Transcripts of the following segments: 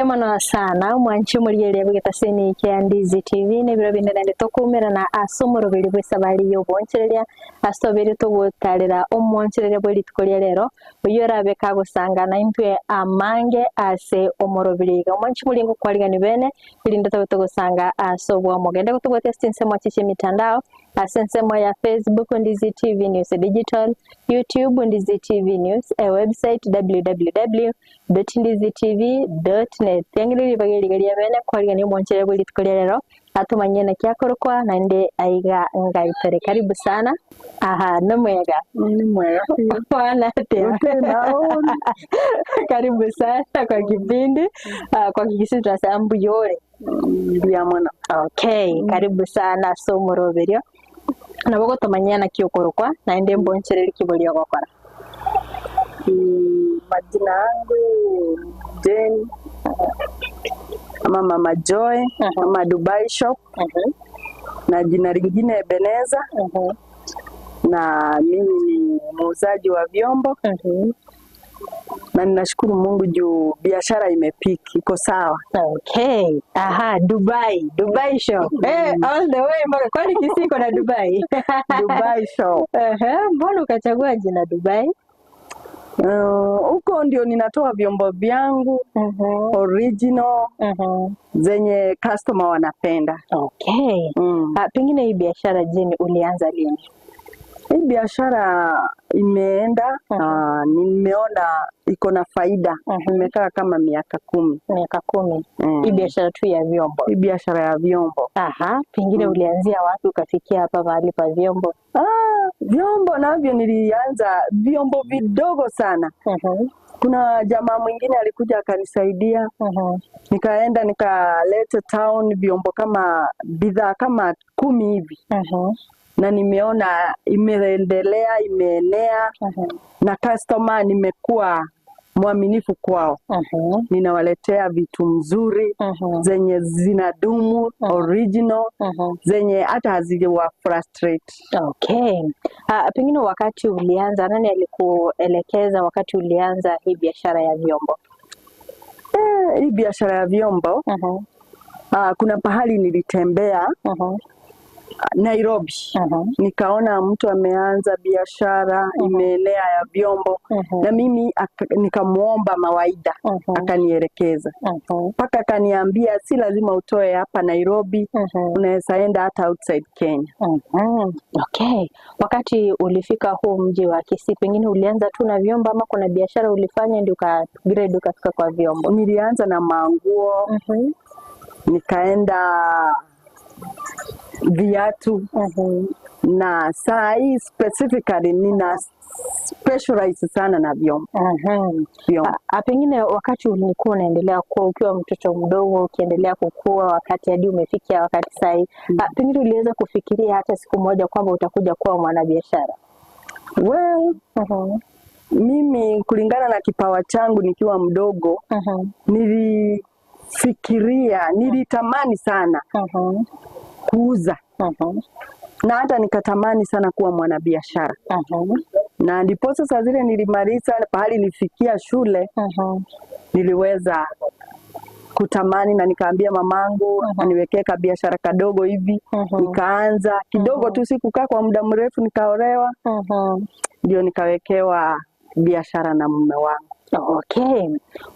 Mbuya sana mwanchi muriere bwetaseni kia Ndizi TV nebiro binde nande tokumerana asomoroberi bwesabari yobonchereria asobere togotarera omwonchereria bwe rituko ria rero oyo rabe kagosanga na intwe amange ase omoroberi iga omwanchi muringo kwarigani bene irinde togosanga asobwa mogende gotobwatia ensemo chiche mitandao ase ensemo ya Facebook Ndizi TV News Digital, YouTube Ndizi TV News, a website www.ndizitv.net. Yangiriri bagerigeria bene kwarigani omwonchereria bwe rituko ria rero atumanye na kyakorokwa na nde aiga ngaitere. Karibu sana. Aha, nomwega. Ni mwega. Bwana atia. Karibu sana kwa kipindi. Kwa Kikisii tunasema mbuyore. Mbia mwana. Okay, karibu sana somoroberio. Nabo gotomanyia na kyokorokwa na nde mbonchereri kibolio gokora. Majina yangu Jane ama Mama Joy ama Dubai Shop na jina lingine Ebeneza na mimi ni muuzaji wa vyombo na ninashukuru Mungu juu biashara imepiki iko sawa. Okay. Aha, Dubai, Dubai Shop. All the way mpaka kwani Kisii iko na Dubai? Dubai Shop. Mbona ukachagua jina Dubai? Huko ndio ninatoa vyombo vyangu original zenye customer wanapenda. Okay. Pengine hii biashara Jane ulianza lini? Hii biashara imeenda, nimeona iko na faida. Nimekaa kama miaka 10. Miaka 10. Hii biashara tu ya vyombo. Hii biashara ya vyombo. Aha, pengine ulianzia wapi ukafikia hapa mahali pa vyombo? Vyombo navyo nilianza vyombo vidogo sana. Kuna jamaa mwingine alikuja akanisaidia. Nikaenda nikaleta town vyombo kama bidhaa kama 10 hivi. Na nimeona imeendelea, imeenea. Na customer nimekuwa mwaminifu kwao. Ninawaletea vitu mzuri zenye zinadumu, original, zenye hata haziwa frustrate. Okay. Pengine wakati ulianza, nani alikuelekeza wakati ulianza hii biashara ya vyombo? Hii biashara ya vyombo, kuna pahali nilitembea Nairobi. Nikaona mtu ameanza biashara imeenea ya vyombo na mimi nikamuomba mawaida, akanielekeza. Mpaka akaniambia si lazima utoe hapa Nairobi, unaweza enda hata outside Kenya. Okay. Wakati ulifika huu mji wa Kisii, pengine ulianza tu na vyombo ama kuna biashara ulifanya ndio uka grade ukafika kwa vyombo? Nilianza na manguo, nikaenda viatu, na saa hii specifically nina specialize sana na vyombo. Vyombo. Pengine wakati ulikuwa unaendelea kuwa ukiwa mtoto mdogo ukiendelea kukua wakati hadi umefikia wakati saa hii, pengine uliweza kufikiria hata siku moja kwamba utakuja kuwa mwanabiashara? Well, mimi kulingana na kipawa changu nikiwa mdogo, nilifikiria, nilitamani sana kuuza. Na hata nikatamani sana kuwa mwanabiashara. Na ndipo sasa zile nilimaliza pahali nilifikia shule, niliweza kutamani na nikaambia mamangu aniwekee ka biashara kadogo hivi. Nikaanza kidogo tu, sikukaa kwa muda mrefu, nikaolewa. Ndio nikawekewa biashara na mume wangu. Okay.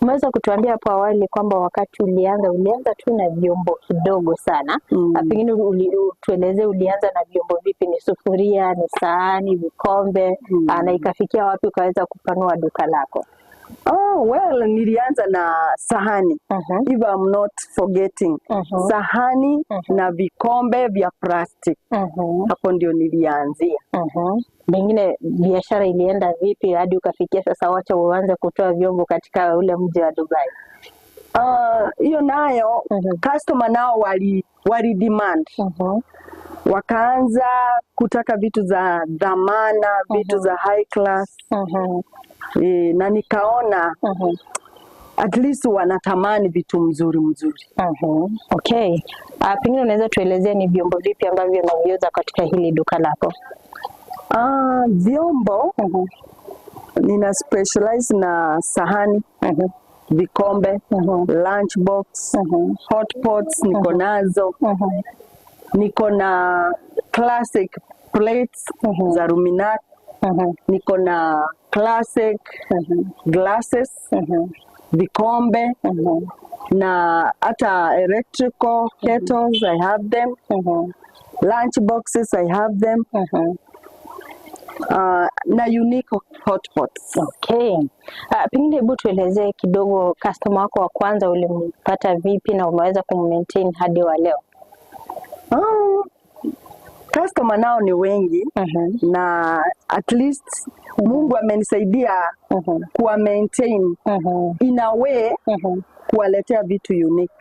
Umeweza kutuambia hapo awali kwamba wakati ulianza tu na vyombo kidogo sana. Pengine tueleze ulianza na vyombo vipi? Ni sufuria, ni sahani, vikombe, na ikafikia wapi ukaweza kupanua duka lako? Oh, well, nilianza na sahani. If I'm not forgetting. Sahani na vikombe vya plastic. Hapo ndio nilianzia. Pengine biashara ilienda vipi hadi ukafikia sasa wacha uanze kutoa vyombo katika ule mji wa Dubai? Hiyo nayo customer nao wali demand. Wakaanza kutaka vitu za dhamana, vitu za high class. Na nikaona at least wanatamani vitu mzuri mzuri. Okay. Pengine unaweza tuelezea ni vyombo vipi ambavyo unaviuza katika hili duka lako? Vyombo nina specialize na sahani. Vikombe, lunch box, hot pots niko nazo, niko na classic plates za Luminati, niko na classic glasses, vikombe na hata electrical kettles I have them, lunch boxes I have them, na unique hot pots. Okay. Pengine hebu tuelezee kidogo customer wako wa kwanza ulimpata vipi na umeweza kummaintain hadi wa leo? Customer nao ni wengi na at least Mungu amenisaidia kuwa maintain in a way kuwaletea vitu unique.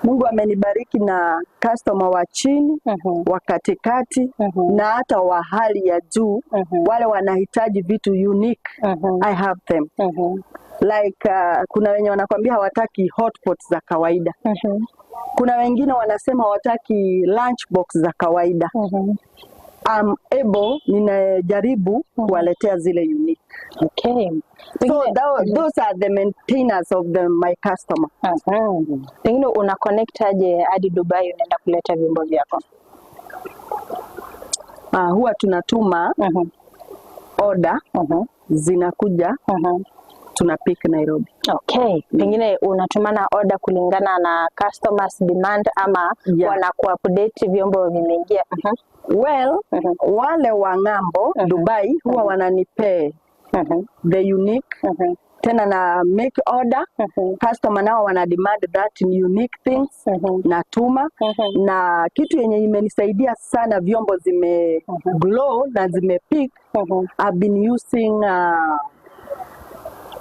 Mungu amenibariki na customer wa chini, wa katikati na hata wa hali ya juu, wale wanahitaji vitu unique. I have them. Like kuna wenye wanakwambia hawataki hot pots za kawaida. Kuna wengine wanasema hawataki lunch box za kawaida. I'm able, ninajaribu kuwaletea zile unique. So those are the maintainers of my customer. Pengine una connect aje hadi Dubai unaenda kuleta vyombo vyako? Huwa tunatuma order, zinakuja, tunapick Nairobi. Okay. Pengine unatumana order kulingana na customers demand ama wanaku-update vyombo vimeingia? Well, wale wa ng'ambo Dubai huwa wananipea the unique, tena na make order. Customer nao wana demand that unique things, natuma. Na kitu yenye imenisaidia sana, vyombo zime glow na zime pick, I've been using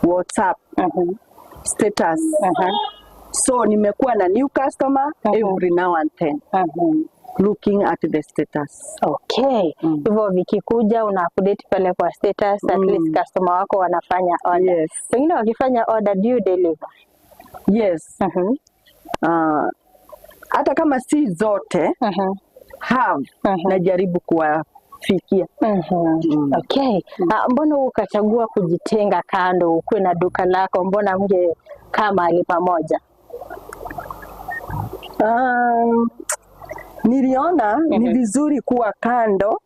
WhatsApp status. So nimekuwa na new customer every now and then looking at the status. Okay. Hivyo vikikuja una update pale kwa status, at least customer wako wanafanya order. Yes. Pengine wakifanya order, do you deliver? Yes. Hata kama si zote have, najaribu kuwafikia. Okay. Mbona ukachagua kujitenga kando ukuwe na duka lako? Mbona mnge kaa mahali pamoja? Niliona ni vizuri kuwa kando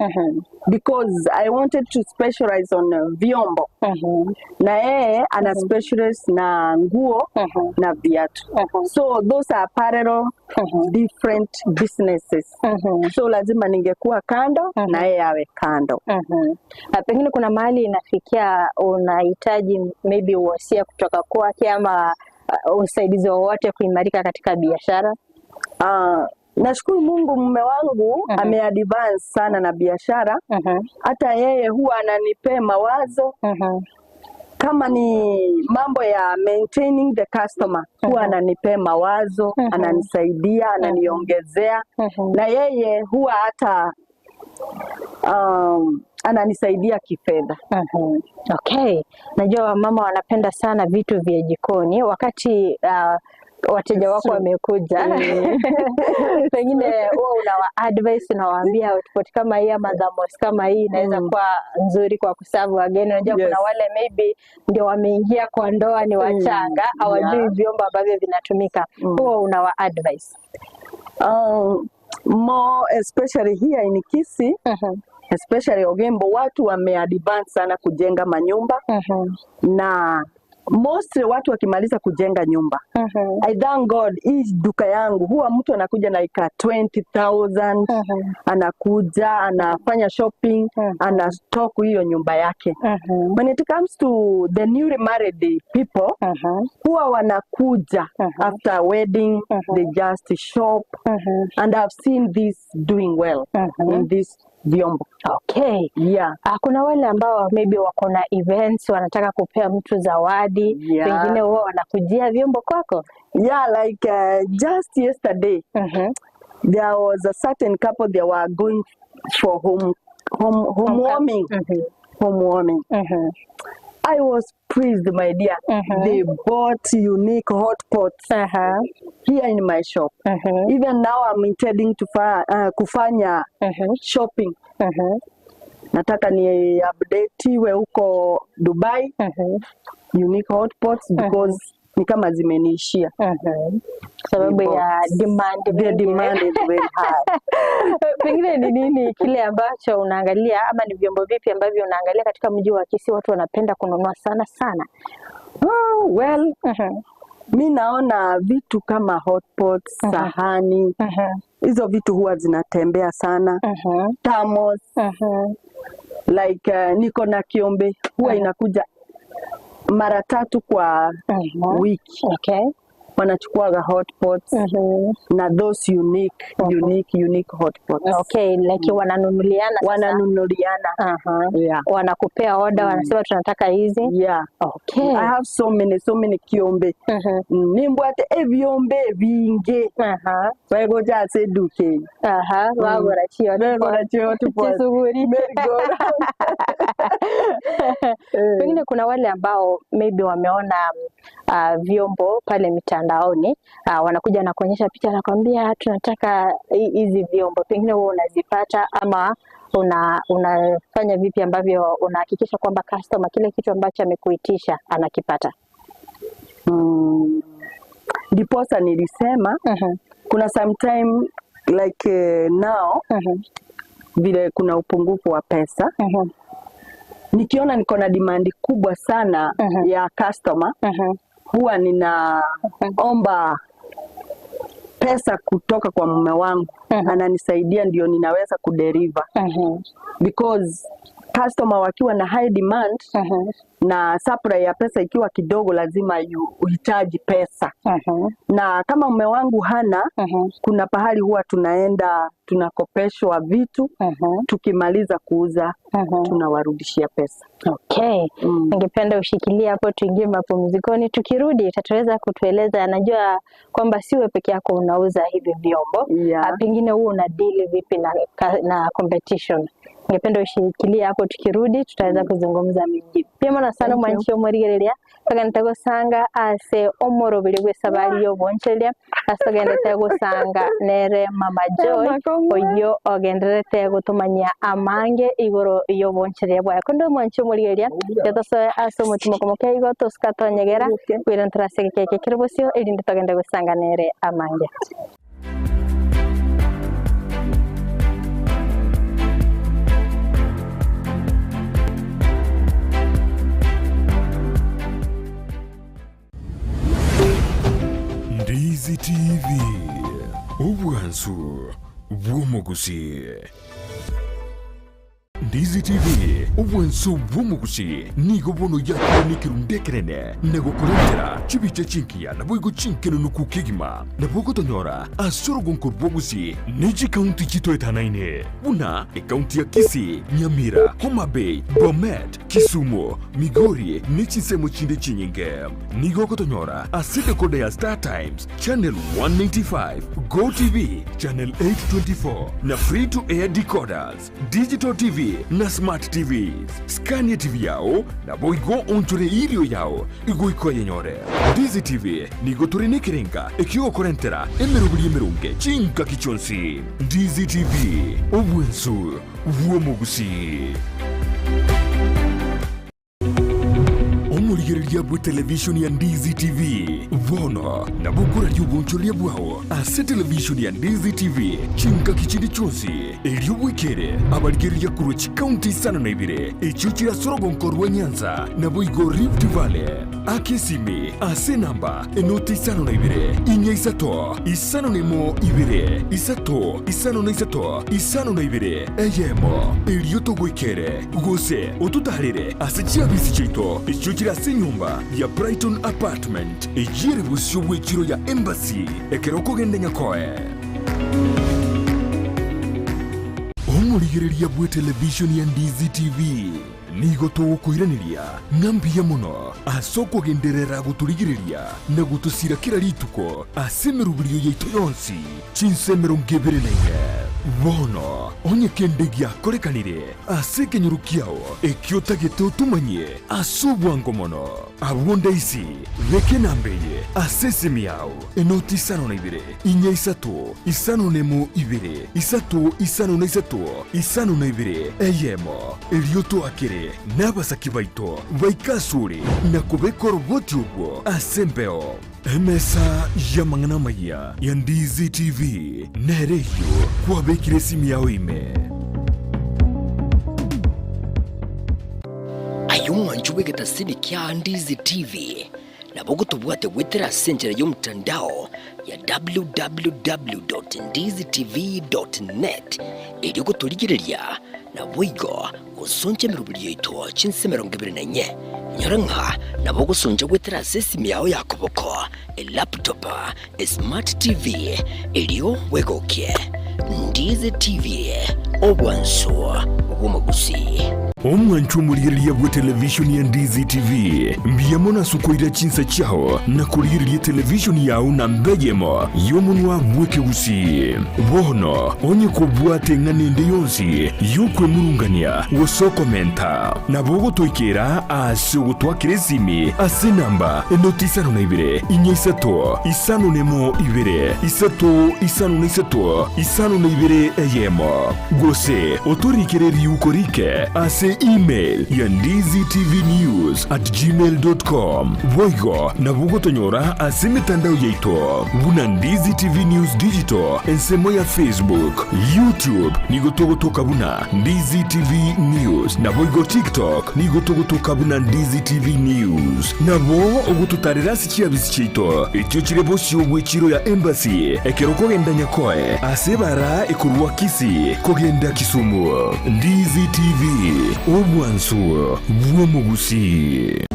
because I wanted to specialize on vyombo na yeye ana specialize na nguo na viatu. So those are parallel different businesses. So lazima ningekuwa kando na yeye awe kando. Na pengine kuna mahali inafikia unahitaji maybe uwasia kutoka kwake ama usaidizi wowote kuimarika katika biashara? Nashukuru Mungu mume wangu ameadvance sana na biashara. Hata yeye huwa ananipea mawazo kama ni mambo ya maintaining the customer, huwa ananipea mawazo, ananisaidia, ananiongezea. Na yeye huwa hata ananisaidia kifedha. Okay. Najua wamama wanapenda sana vitu vya jikoni. Wakati wateja wako wamekuja, pengine huwa unawa advice, unawaambia hotpot kama hii ama thermos kama hii inaweza kuwa nzuri kwa kuserve wageni. Unajua kuna wale maybe ndio wameingia kwa ndoa ni wachanga, hawajui vyombo ambavyo vinatumika. Huwa unawa advice? More especially here in Kisii, especially Ogembo, watu wameadvance sana kujenga manyumba na mostly watu wakimaliza kujenga nyumba, I thank God, hii duka yangu huwa mtu anakuja na ika 20,000, anakuja anafanya shopping, ana stock hiyo nyumba yake. When it comes to the newly married people, huwa wanakuja after wedding, they just shop, and I've seen this doing well in this vyombo. Okay. Kuna wale ambao maybe wako na events wanataka kupea mtu zawadi, pengine wao wanakujia vyombo kwako? Yeah, like just yesterday there was a certain couple, they were going for home warming. Home warming. I was pleased, my dear. They bought unique hot pots here in my shop. Even now I'm intending to kufanya shopping. Nataka ni update iwe huko Dubai, unique hot pots, because ni kama zimeniishia. Sababu ya demand. The mingi. Demand is very high. Pengine ni nini kile ambacho unaangalia ama ni vyombo vipi ambavyo unaangalia katika mji wa Kisii watu wanapenda kununua sana sana? Oh, well, mi naona vitu kama hotpots, sahani, hizo vitu huwa zinatembea sana. Thermos, like niko na kiombe huwa inakuja mara tatu kwa wiki. Wanachukuaga hotpots na those unique, unique, unique hotpots. Okay, like wananunuliana sasa. Wananunuliana. Yeah. Wanakupea oda, wanasema tunataka hizi. Yeah. I have so many, so many kiombe. Nimbwate ebyombe bingi. Begoja ase duke. Wagora chio. Begora chio hotpots. Chisuguri. Merry-go-round. Pengine kuna wale ambao maybe wameona vyombo pale mitandaoni, wanakuja na kuonyesha picha, nakwambia tunataka hizi vyombo. Pengine wewe unazipata ama unafanya vipi ambavyo unahakikisha kwamba customer kile kitu ambacho amekuitisha anakipata? Ndiposa nilisema kuna sometime like now vile kuna upungufu wa pesa, nikiona niko na demand kubwa sana ya customer, huwa ninaomba pesa kutoka kwa mume wangu, ananisaidia ndio ninaweza kudeliver, because customer wakiwa na high demand na supply ya pesa ikiwa kidogo, lazima uhitaji pesa, na kama mume wangu hana, kuna pahali huwa tunaenda tunakopeshwa vitu, tukimaliza kuuza tunawarudishia pesa. Okay. Ningependa ushikilie hapo tuingie mapumzikoni. Tukirudi utaweza kutueleza, najua kwamba siwe peke yako unauza hivi vyombo. Pengine huo una deal vipi na competition? Ningependa ushikilie hapo, tukirudi tutaweza kuzungumza mingi. Pia mwana sana. Thank you. Mwanchi omorigereria twagendete gusanga ase omorobiri gwe sabari y'oboncheria ase twagendete gusanga nere Mama Joy oyo ogenderete gutumanyia amange iguru y'oboncheria bwaye kondo. Mwanchi omorigereria, getosoe ase omotimo komoke igo tosika tonyegera kwira nturase gikeke kere bosio erinde togende gusanga nere amange. Ndizi TV, obwansu bw'omugusi. Ndizi TV, obwansu bw'omugusi, nigo bono yakunikirundekerene nagokurentera chibicha chinkiya nabwigo chinkeno nukukigima nabwogotonyora asorogonko bwogusi neji kaunti chitoetanaine buna ekaunti ya Kisii, Nyamira, Homa Bay, Bomet, Kisumu, Migori nechinsemo chinde chinyinge. Nigo gotonyora ase dekoda ya Star Times channel 195, Go TV channel 824 na free to air decoders, digital TV na smart TVs. Skania TV yao na boigo onchore irio yao igoiko yenyore. Ndizi TV nigo turi nekerenga ekiokorentera emeruburi emerunge chinka kichonsi. Ndizi TV, obwensu bw'omugusi. Omurigereria bwe television ya Ndizi TV bono nabukura ry'ubunchuria bwawo ase television ya Ndizi TV chinka kichindi chonsi eryobwikere abarigereria kurwa chikaunti 52 ekyo kirasorogonkorwa Nyanza naboigo Rift Valley akesimi ase namba enoti 52 inya 3 5 1 2 3 5 3 5 2 eyemo eryo togwikere gose otutarire ase chiabisi chiaito ekyo kirase nyumba ya Brighton Apartment ejire busio bw'ekiro ya Embassy ekero okogenda nyakoe. Omurigereria bwe television ya Ndizi TV, nigo tũgũkwĩranĩria ng'ambia mũno ase okũgenderera gũtũrigĩrĩria na gũtũcira kĩra rituko ase mĩrugĩrio yaitũ yonsi chinse 24. Bono onye kende gĩakorekanire ase ekenyoro kiao ekio otagete otumanyie ase obwango mono abwo ndaisi beke nambeye ase esimi yao enoti 52 inya 3 5 1 2 3 5 3 5 2 eyemo erio twakere. Intwe n'abasaki baito baikasure na kubeka oroboti obwo ase embeo. Emesa ya mang'ana maya ya Ndizi TV nereyo kwabekire esimu yao ime. Ayo mwanju w'egetasini kya Ndizi TV nabo gotobwate gwetera ase enchera y'omutandao ya www.ndizitv.net erio gotorigereria nabo igo gosoncha emeroberi yaito chinse 24 nyora ng'a nabo gosoncha gwetera ase esimu yao ya koboko, elaptop, esmart TV erio wegokie. Ndizi TV, obwanso bw'omogusi. Omwanchu omorigereria bwa television ya Ndizi TV mbiamo nasukoira chinsa chiao na kurigereria television yao na mbegemo y'omonwa bw'ekegusi. Bono onye kobwate ng'anende yonsi y'okwemurungania gosokomenta nabo gotoikera ase ogotwakera esimi ase namba enoti isano na ibere inya isato isano nemo ibere isato isano na isato isano na ibere eyemo gose otorikere riuko rike ase email ya ndizitvnews@gmail.com. Boigo nabugotonyora ase mitandao yaito buna Ndizi TV News Digital ensemo ya Facebook, YouTube nigotogotoka buna Ndizi TV News, na boigo TikTok nigotogotoka buna Ndizi TV News. Nabo ogototarera ase chiabisi chiaito ekio chire bosio bw'echiro ya Embassy ekero kogenda Nyakoe ase bara ekorwa Kisii kogenda Kisumu. Ndizi TV, obwansu bw'omugusi.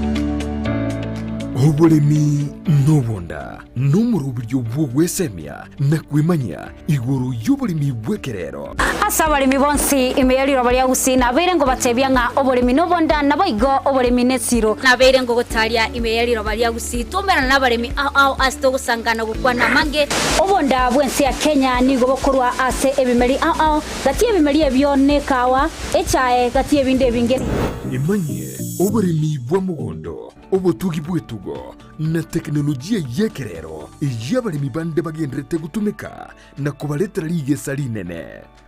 Obulemi n'obonda n'omurubiryo bw'ogwesemia na kwimanya iguru y'obulemi bw'ekerero. Ase abalemi bonsi imeyariro baria gusii nabeire ngo batebia ng'a obulemi n'obonda nabo igo obulemi n'esiro. Nabeire ngo gotaria imeyariro baria gusii tumerana n'abalemi ao ao ase togosangana gokwana mange. Obonda bwensi ya Kenya nigo bokorwa ase ebimeri ao ao gati ebimeri ebyo n'ekawa echae gati ebinde ebinge. Imanye obulemi bwa mugondo, obotugi bw'etugo na teknolojia y'ekerero ey'abalemi bande bagenderete gutumika na kubaretera rigesa rinene.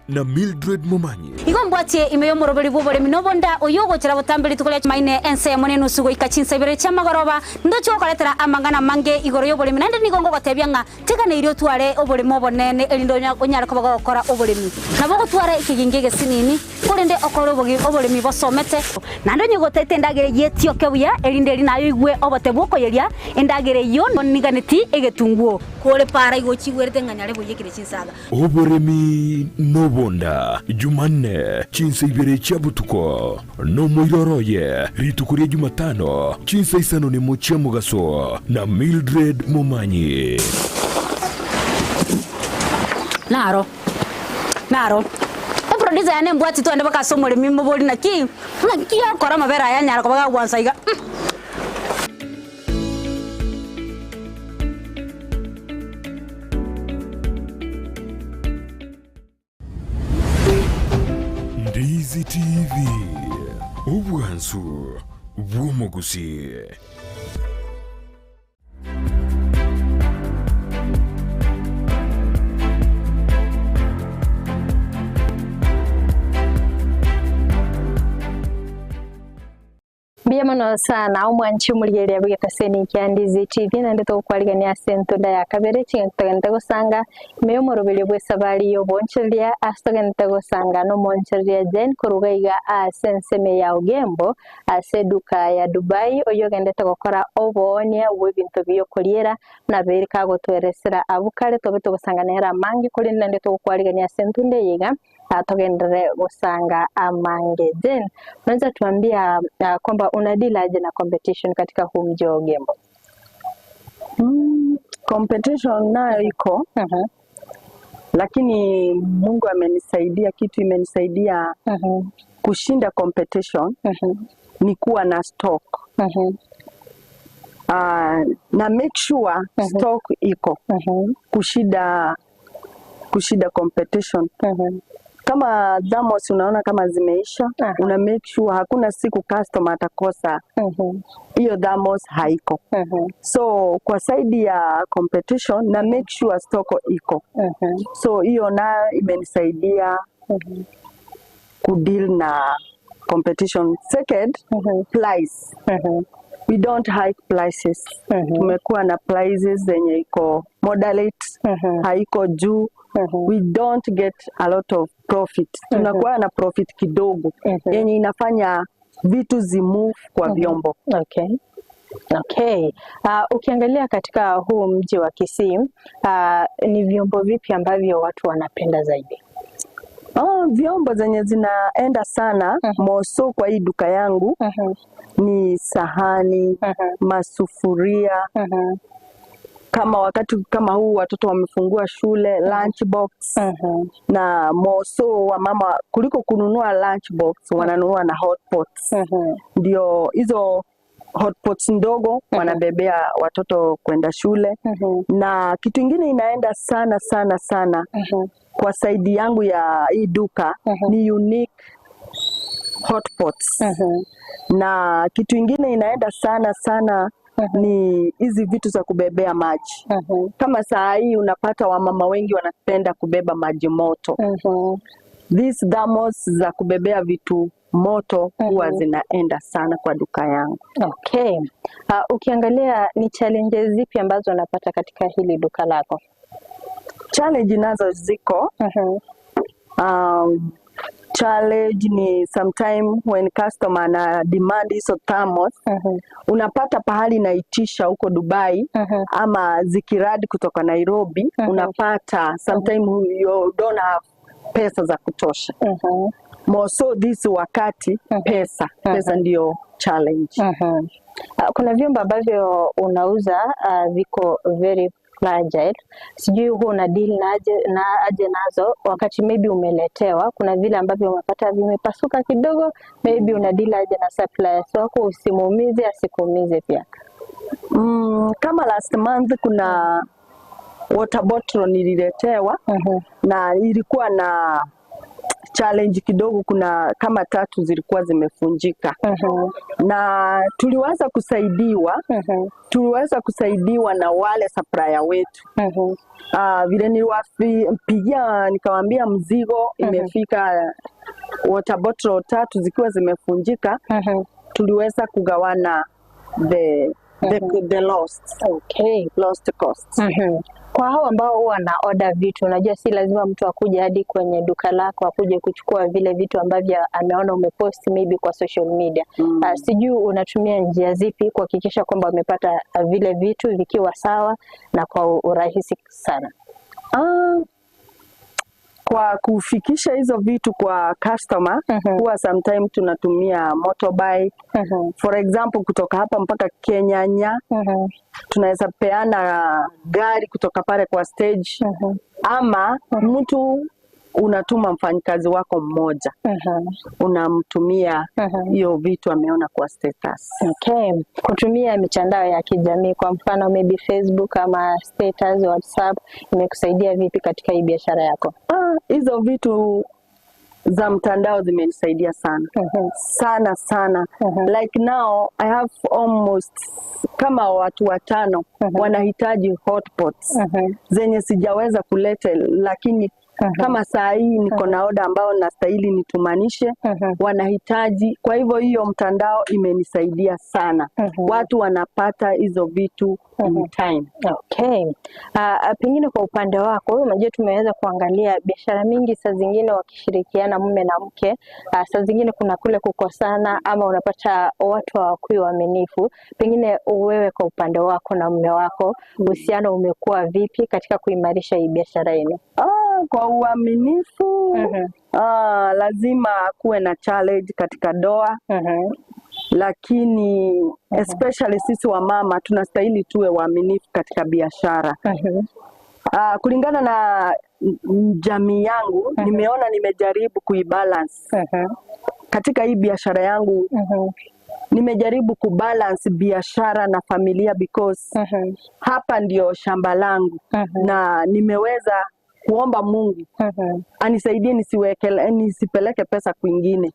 Na Mildred Momanyi. Igo mbwatie ime y'omoroberi bw'oboremi n'obonda oyo ogochera botamberi tukoria maine ense monene nusu goika chinsa ibere chiamagoroba ndochi gokoretera amang'ana mange igoro y'oboremi naende nigo ngogotebia ng'a tiganeire otware oboremi obonene erinde onyare koba gogokora oboremi nabo gotwara ekigingi egesinini korende okore oboremi bosomete naende onye gotete endagere yetioke buya erinde eri nayo igwe obote bwokoyeria endagere eyo niganeti egetunguo kore para igo chigwerete ng'anyare boyekire chinsaga. Oboremi n'obonda Jumanne chinsa ibere chiabutuko n'omoiroroye rituko ria Jumatano chinsa isano nemo chia mugaso na Mildred Momanyi. Naro naro eproducer yane mbwati twende bakasomore mimobori naki naki yakora mabera yanyara kobaga gwansa iga. Ndizi TV, obwansu bw'omugusi. Mbiamono sana omwanchi omorigereria bw'egetaseni kia Ndizi TV naende togokwarigania ase entunda ya kabere ching'entu togente gosanga ime y'omoroberi bw'esabari y'obonchereria ase togente gosanga n'omonchereria Jane koruga iga ase enseme ya Ogembo ase eduka ya Dubai oyo ogendete gokora oboonia bw'ebinto biokoriera nabere kagotweresera abu kare tobe togosanga nera amange korende naende togokwarigania ase entunda eye iga togendere gosanga amange. Jane, unaweza tuambia kwamba una deal aje na competition katika huu mji wa Ogembo? Competition nayo iko. Lakini Mungu amenisaidia, kitu imenisaidia kushinda competition ni kuwa na stock. Na make sure stock iko kushinda competition. Kama thermos unaona kama zimeisha, una make sure hakuna siku customer atakosa hiyo thermos haiko. So kwa side ya competition na make sure stock iko. So hiyo nayo imenisaidia kudeal na competition. Second, price. We don't hike prices. Tumekuwa na prices zenye iko moderate, haiko juu. We don't get a lot of profit. Tunakuwa na profit kidogo yenye inafanya vitu zimove kwa vyombo. Okay. Okay. Ukiangalia katika huu mji wa Kisii, ni vyombo vipi ambavyo watu wanapenda zaidi? Oh, vyombo zenye zinaenda sana moso kwa hii duka yangu ni sahani, masufuria. Kama wakati kama huu watoto wamefungua shule, lunch box, na moso wa mama kuliko kununua lunch box wananunua na hot pots. Ndio hizo hot pots ndogo wanabebea watoto kwenda shule. Na kitu ingine inaenda sana sana sana kwa side yangu ya hii duka ni unique hot pots. Na kitu ingine inaenda sana sana ni hizi vitu za kubebea maji. Kama saa hii unapata wamama wengi wanapenda kubeba maji moto. These thermos za kubebea vitu moto huwa zinaenda sana kwa duka yangu. Okay. Ukiangalia ni challenges zipi ambazo unapata katika hili duka lako? Challenge nazo ziko. Challenge ni sometime when customer ana demand hizo thermos, unapata pahali naitisha huko Dubai ama zikiradi kutoka Nairobi, unapata sometime you don't have pesa za kutosha. More so this wakati pesa ndio challenge. Kuna vyombo ambavyo unauza viko very fragile. Sijui huwa una deal na aje nazo wakati maybe umeletewa. Kuna vile ambavyo umepata vimepasuka kidogo, maybe una deal aje na suppliers wako usimuumize asikuumize pia? Kama last month kuna water bottle nililetewa na ilikuwa na challenge kidogo, kuna kama tatu zilikuwa zimefunjika na tuliweza kusaidiwa na wale supplier wetu. Vile niliwapigia nikawaambia mzigo imefika, water bottle tatu zikiwa zimefunjika, tuliweza kugawana the lost lost cost. Kwa hao ambao huwa wana order vitu, unajua si lazima mtu akuje hadi kwenye duka lako akuje kuchukua vile vitu ambavyo ameona umepost maybe kwa social media. Sijui unatumia njia zipi kuhakikisha kwamba wamepata vile vitu vikiwa sawa na kwa urahisi sana? Kwa kufikisha hizo vitu kwa customer, huwa sometime tunatumia motorbike. For example, kutoka hapa mpaka Kenyanya tunaweza peana gari kutoka pale kwa stage, ama mtu unatuma mfanyikazi wako mmoja, unamtumia hiyo vitu ameona kwa status. Okay. Kutumia mitandao ya kijamii kwa mfano maybe Facebook ama status, WhatsApp imekusaidia vipi katika hii biashara yako? Hizo vitu za mtandao zimenisaidia sana sana sana. Like now I have almost kama watu watano wanahitaji hotpots zenye sijaweza kuleta, lakini kama saa hii niko na oda ambao nastahili nitumanishe, wanahitaji. Kwa hivyo hiyo mtandao imenisaidia sana. Watu wanapata hizo vitu in time. Okay. Pengine kwa upande wako, unajua tumeweza kuangalia biashara mingi saa zingine wakishirikiana mume na mke, saa zingine kuna kule kukosana ama unapata watu hawakui waaminifu. Pengine wewe kwa upande wako na mume wako, uhusiano umekuwa vipi katika kuimarisha hii biashara yenu? Kwa uaminifu, lazima kuwe na challenge katika ndoa, lakini especially sisi wamama tunastahili tuwe waaminifu katika biashara. Kulingana na jamii yangu, nimeona nimejaribu kuibalance katika hii biashara yangu. Nimejaribu kubalance biashara na familia because hapa ndio shamba langu na nimeweza kuomba Mungu anisaidie nisipeleke pesa kwingine,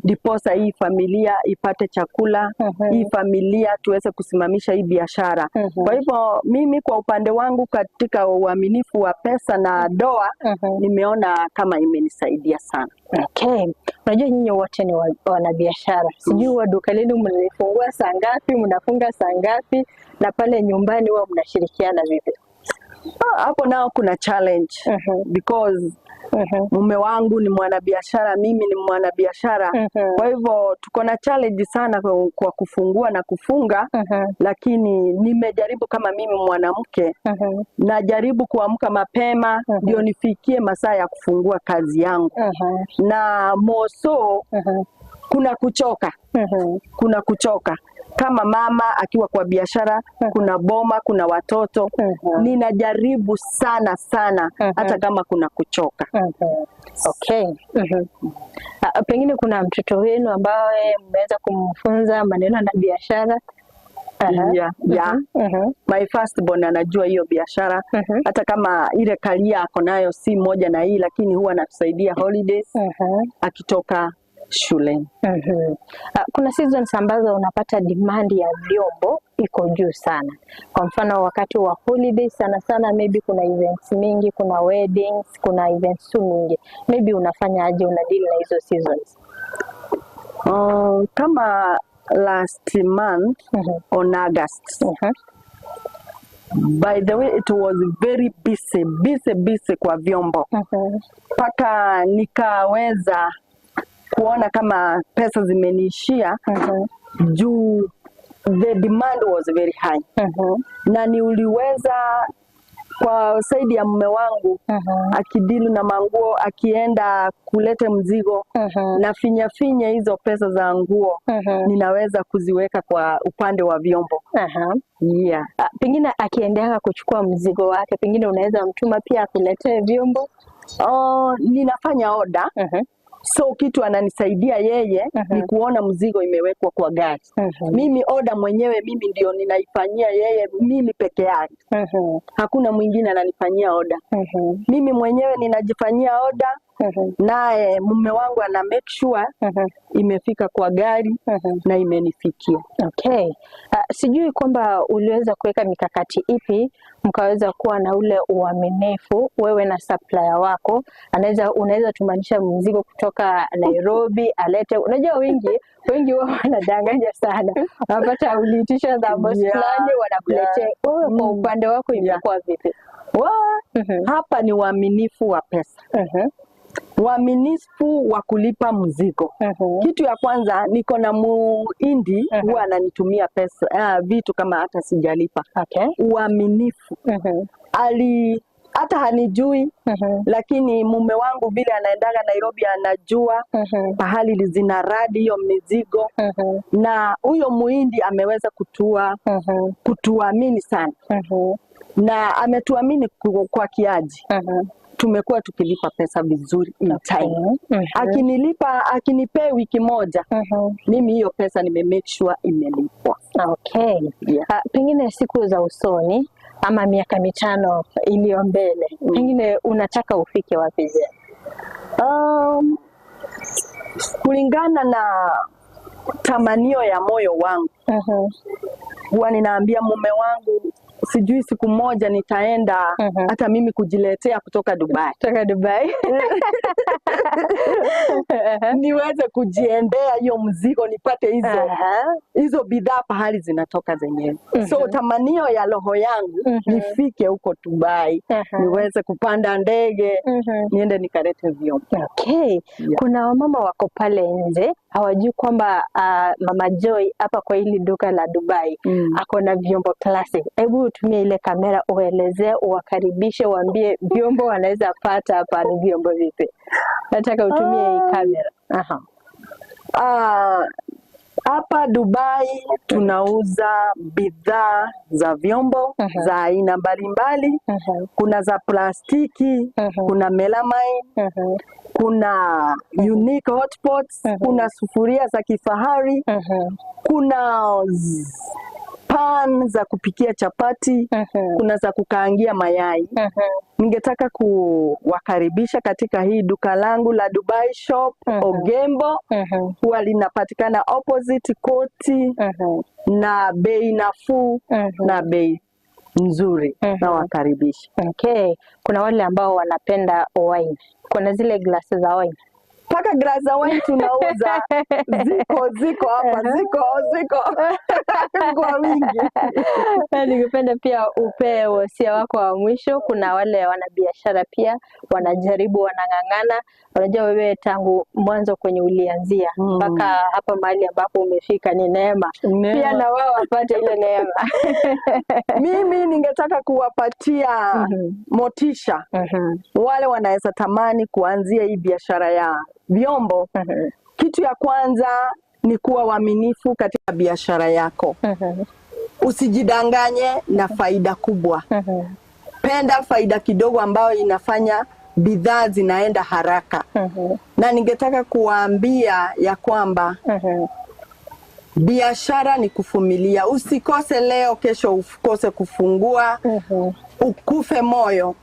ndiposa hii familia ipate chakula, hii familia tuweze kusimamisha hii biashara. Kwa hivyo mimi kwa upande wangu katika uaminifu wa pesa na doa, nimeona kama imenisaidia sana. Okay. Unajua nyinyi wote ni wanabiashara. Sijui huwa duka lenu mnalifungua saa ngapi, mnafunga saa ngapi, na pale nyumbani huwa mnashirikiana vipi? Hapo nao kuna challenge because mume wangu ni mwanabiashara, mimi ni mwanabiashara. Kwa hivyo tuko na challenge sana kwa kufungua na kufunga, lakini nimejaribu kama mimi mwanamke, najaribu kuamka mapema ndio nifikie masaa ya kufungua kazi yangu. Na moso kuna kuchoka, kuna kuchoka kama mama akiwa kwa biashara, kuna boma, kuna watoto. Ninajaribu sana sana hata kama kuna kuchoka. Okay. Pengine kuna mtoto wenu ambaye mmeweza kumfunza maneno na biashara? Yeah. My first born anajua hiyo biashara, hata kama ile kalia ako nayo si moja na hii, lakini huwa anatusaidia holidays akitoka shuleni. Kuna seasons ambazo unapata demand ya vyombo iko juu sana. Kwa mfano wakati wa holiday sana sana, maybe kuna events mingi, kuna weddings, kuna events tu mingi. Maybe unafanya aje, una deal na hizo seasons? Kama last month on August, by the way it was very busy, busy, busy kwa vyombo mpaka nikaweza kuona kama pesa zimeniishia juu the demand was very high, na niuliweza kwa side ya mume wangu akideal na manguo, akienda kulete mzigo na finya finya hizo pesa za nguo, ninaweza kuziweka kwa upande wa vyombo. Yeah. Pengine akiendelea kuchukua mzigo wake, pengine unaweza mtuma pia akuletee vyombo? Oh, ninafanya order. So kitu ananisaidia yeye ni kuona mzigo imewekwa kwa gari. Mimi order mwenyewe mimi ndio ninaifanyia yeye, mimi peke yake. Hakuna mwingine ananifanyia order. Mimi mwenyewe ninajifanyia order, naye mume wangu ana make sure imefika kwa gari na imenifikia. Okay. Sijui kwamba uliweza kuweka mikakati ipi mkaweza kuwa na ule uaminifu wewe na supplier wako. Unaweza tumanisha mzigo kutoka Nairobi alete. Unajua wengi wao wanadanganya sana. Unapata uliitisha thermos fulani wanakuletea. Wewe kwa upande wako imekuwa vipi? Hapa ni uaminifu wa pesa. Uaminifu wa kulipa mzigo. Kitu ya kwanza, niko na Muhindi huwa ananitumia pesa, vitu kama hata sijalipa. Uaminifu. Ali hata hanijui, lakini mume wangu vile anaendaga Nairobi anajua pahali zinaradi hiyo mizigo, na huyo Muhindi ameweza kutuamini sana, na ametuamini kwa kiaji. Tumekuwa tukilipa pesa vizuri in time. Akinilipa, akinipea wiki moja, mimi hiyo pesa nime make sure imelipwa. Okay. Pengine siku za usoni ama miaka 5 iliyo mbele, pengine unataka ufike wapi je? Kulingana na tamanio ya moyo wangu, huwa ninaambia mume wangu sijui siku moja nitaenda hata mimi kujiletea kutoka Dubai. Kutoka Dubai. Niweze kujiendea hiyo mzigo, nipate hizo bidhaa pahali zinatoka zenyewe. So tamanio ya roho yangu nifike huko Dubai, niweze kupanda ndege, niende nikalete vyombo. Okay. Yeah. Kuna wamama wako pale nje hawajui kwamba Mama Joy hapa kwa hili duka la Dubai ako na vyombo classic. Hebu utumie ile kamera uelezee, uwakaribishe, uambie vyombo wanaweza pata hapa ni vyombo vipi. Nataka utumie hii kamera. Aha. Hapa Dubai tunauza bidhaa za vyombo za aina mbalimbali. Kuna za plastiki, kuna melamine, kuna unique hotpots, kuna sufuria za kifahari, kuna Pan za kupikia chapati, kuna za kukaangia mayai. Ningetaka kuwakaribisha katika hii duka langu la Dubai Shop Ogembo. Huwa linapatikana opposite koti na bei nafuu na bei nzuri. Nawakaribisha. Okay. Kuna wale ambao wanapenda wine. Kuna zile glasi za wine. Paka glass za wine tunauza, ziko hapa, ziko kwa wingi. Ningependa pia upee wosia wako wa mwisho. Kuna wale wanabiashara pia wanajaribu, wanang'ang'ana. Unajua wewe tangu mwanzo kwenye ulianzia mpaka hapa mahali ambapo umefika ni neema. Pia na wao wapate ile neema. Mimi ningetaka kuwapatia motisha wale wanaweza tamani kuanzia hii biashara ya vyombo. Kitu ya kwanza ni kuwa waaminifu katika biashara yako. Usijidanganye na faida kubwa. Penda faida kidogo ambayo inafanya bidhaa zinaenda haraka. Na ningetaka kuwaambia ya kwamba biashara ni kuvumilia. Usikose leo, kesho ukose kufungua, ukufe moyo.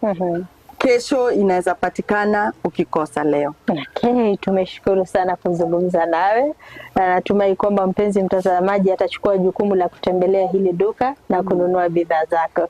Kesho inaweza patikana ukikosa leo. Okay, tumeshukuru sana kuzungumza nawe. Na natumai kwamba mpenzi mtazamaji atachukua jukumu la kutembelea hili duka na kununua bidhaa zako.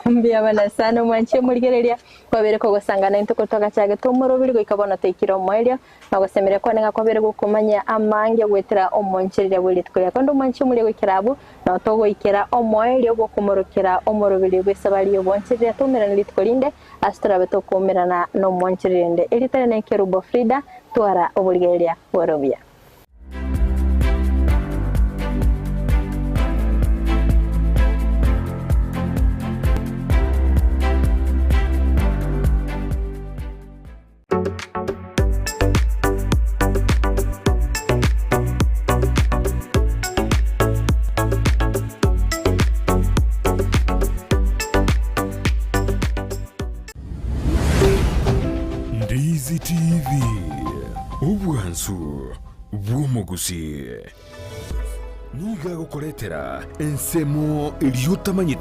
Mbia bwana sana mwanche muligereria kwabere kogosangana into kutoka chage tumurubiri goikabona teikiro mwerio na gosemere kwanenga kwabere gukumanya amange gwetera omoncherera buli tukuria kondo mwanche muri goikirabu na togoikera omwerio gokumurukira omurubiri bwesabali oboncherera tumerana litukolinde astora betokumerana no mwancherende elitare na Kerubo Frida twara obuligereria borobia. Ndizi TV obwansu bw'omugusi niga gukuretera ensemo eriutamanyite.